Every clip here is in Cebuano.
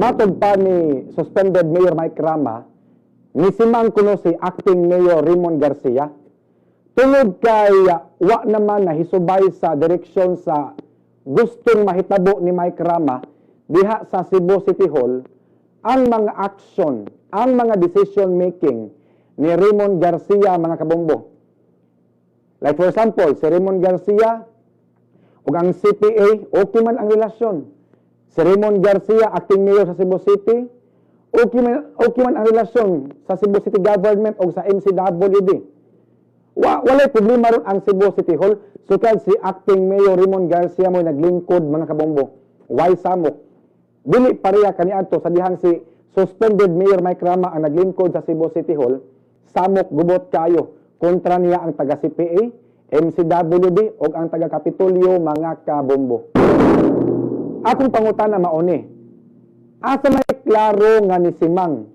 Matod pa ni suspended Mayor Mike Rama, nisimang kuno si acting Mayor Raymond Garcia tungod kay wa naman nahisubay sa direksyon sa gustong mahitabo ni Mike Rama diha sa Cebu City Hall ang mga action, ang mga decision making ni Raymond Garcia, mga kabombo. Like for example, si Raymond Garcia ug ang CPA, okay man ang relasyon. Si Raymond Garcia, acting mayor sa Cebu City, okay man ang relasyon sa Cebu City Government o sa MCWD. Walay problema ron ang Cebu City Hall sukad si acting mayor Raymond Garcia mo naglingkod, mga kabombo. Way samok. Dili pareha kaniadto sa dihang si suspended Mayor Mike Rama ang naglingkod sa Cebu City Hall, samok gubot kayo kontra niya ang taga CPA, MCWD ug ang taga Kapitolyo, mga kabombo. Akong pangutana mauni. Asa may klaro nga ni Simang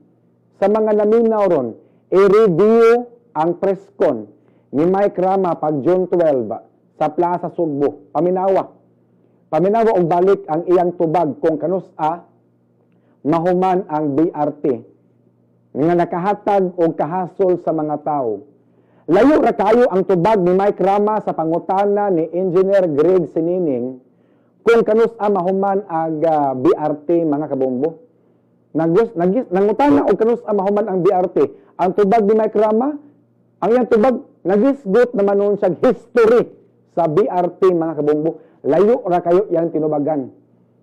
sa mga naminaw ron, i-review ang press con ni Mike Rama pag June 12 sa Plaza Sugbo? Paminawa. Paminawa og balik ang iyang tubag kung kanus-a mahuman ang BRT nga nakahatag og kahasol sa mga tao. Layo ra kayo ang tubag ni Mike Rama sa pangutana ni Engineer Greg Sinining kung kanus-a mahuman ang BRT, mga kabombo. Nangutana og kanus-a mahuman ang BRT. Ang tubag ni Mike Rama, ang iyang tubag, nagisgot naman noon siya history sa BRT, mga kabombo. Layo ra kayo yang tinubagan.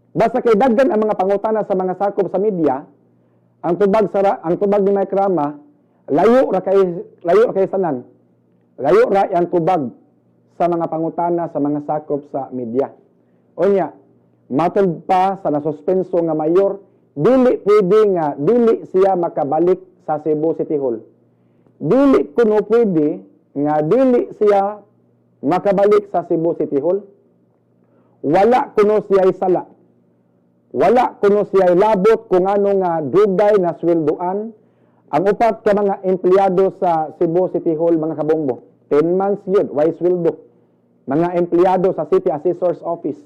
Basta kay daghan ang mga pangutana sa mga sakop sa media, ang tubag ni Mike Rama, layo ra kay sanan. Layo ra yang tubag sa mga pangutana sa mga sakop sa media. Unya, matod pa sa nasuspenso nga mayor, dili pwede nga dili siya makabalik sa Cebu City Hall. Dili kuno pwede nga dili siya makabalik sa Cebu City Hall. Wala kuno siya sala. Wala kuno siya labot kung ano nga dugay na sweldoan ang upat ka mga empleyado sa Cebu City Hall, mga kabombo. 10 months yun, way sweldo. Mga empleyado sa City Assessor's Office.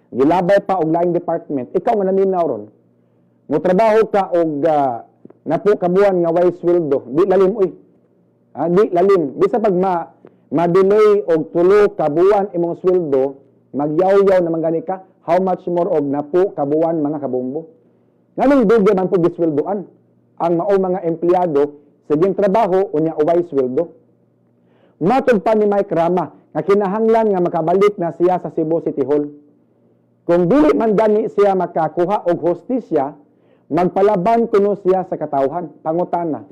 Gilabay pa og laing department. Ikaw nga naminaw ron. Mo trabaho ka og napo ka buwan nga way sweldo. Di lalim uy. Ah, di lalim. Bisa pag ma-delay og 3 ka buwan imong sweldo, magyaw-yaw naman gani ka, how much more og napo ka buwan, mga kabombo. Nganong dugay man pud gisweldoan ang mao mga empleyado, sige trabaho unya way sweldo? Matod pa ni Mike Rama nga kinahanglan nga makabalik na siya sa Cebu City Hall. Kung dili man gani siya makakuha og hustisya, magpalaban kuno siya sa katawhan. Pangutana,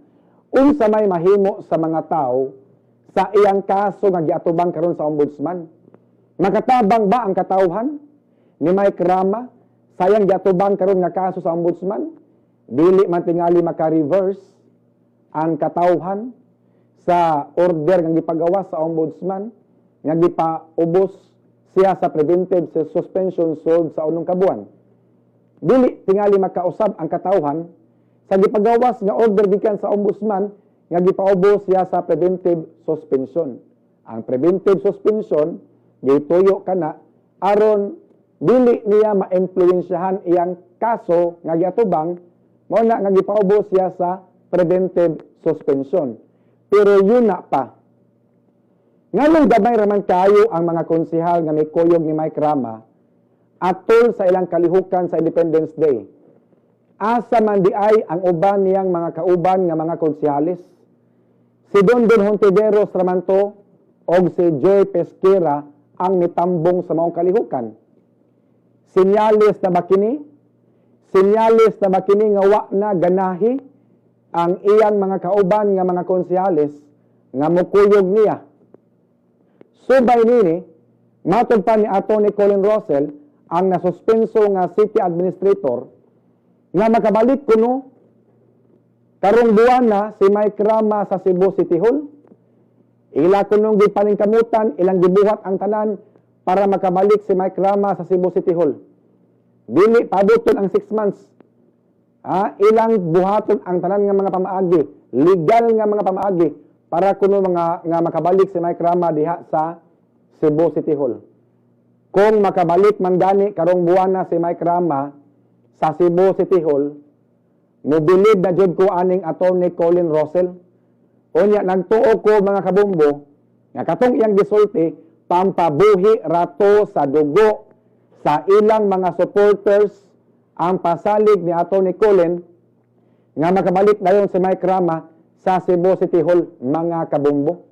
unsa may mahimo sa mga tao sa iyang kaso nga giatubang karon sa ombudsman? Makatabang ba ang katawhan ni Mike Rama sa iyang giatubang karon nga kaso sa ombudsman? Dili man tingali maka-reverse ang katawhan sa order nga gipagawas sa ombudsman nga gipaubos siya sa preventive suspension sulod sa 6 ka buwan. Dili tingali makausab ang katawhan sa gipagawas nga order gikan sa ombudsman nga gipaubos siya sa preventive suspension. Ang preventive suspension gituyo kana aron dili niya maimpluwensyahan iyang kaso nga giatubang, mao na nga gipaubos siya sa preventive suspension. Pero yun na pa. Nganong gamay raman kayo ang mga konsehal nga may kuyog ni Mike Rama atol sa ilang kalihukan sa Independence Day? Asa man di ay ang uban niyang mga kauban nga mga konsehales? Si Dondon Hontiveros raman to og si Joy Pesquera ang mitambong sa maong kalihukan. Sinyales na ba kini? Sinyales na ba kini nga wa na ganahi ang iyang mga kauban nga mga konsehales nga mukuyog niya? Subay nini, matod pa ni Atty. Colin Russell, ang nasuspenso nga city administrator, nga makabalik kuno karong buwan na si Mike Rama sa Cebu City Hall. Ila kunong gipaningkamutan, ilang gibuhat ang tanan para makabalik si Mike Rama sa Cebu City Hall. Dili pabuton ang 6 months. Ah, ilang buhaton ang tanan nga mga pamaagi, legal nga mga pamaagi para kuno mga nga makabalik si Mike Rama diha sa Cebu City Hall. Kung makabalik man gani karong buwan na si Mike Rama sa Cebu City Hall, mobilib na jud ko aning Attorney Colin Rosell. Unya nagtuo ko, mga kabombo, nga katong iyang gisulti pampabuhi rato sa dugo sa ilang mga supporters ang pasalig ni Attorney Colin nga makabalik dayon si Mike Rama sa Cebu City Hall, mga kabombo.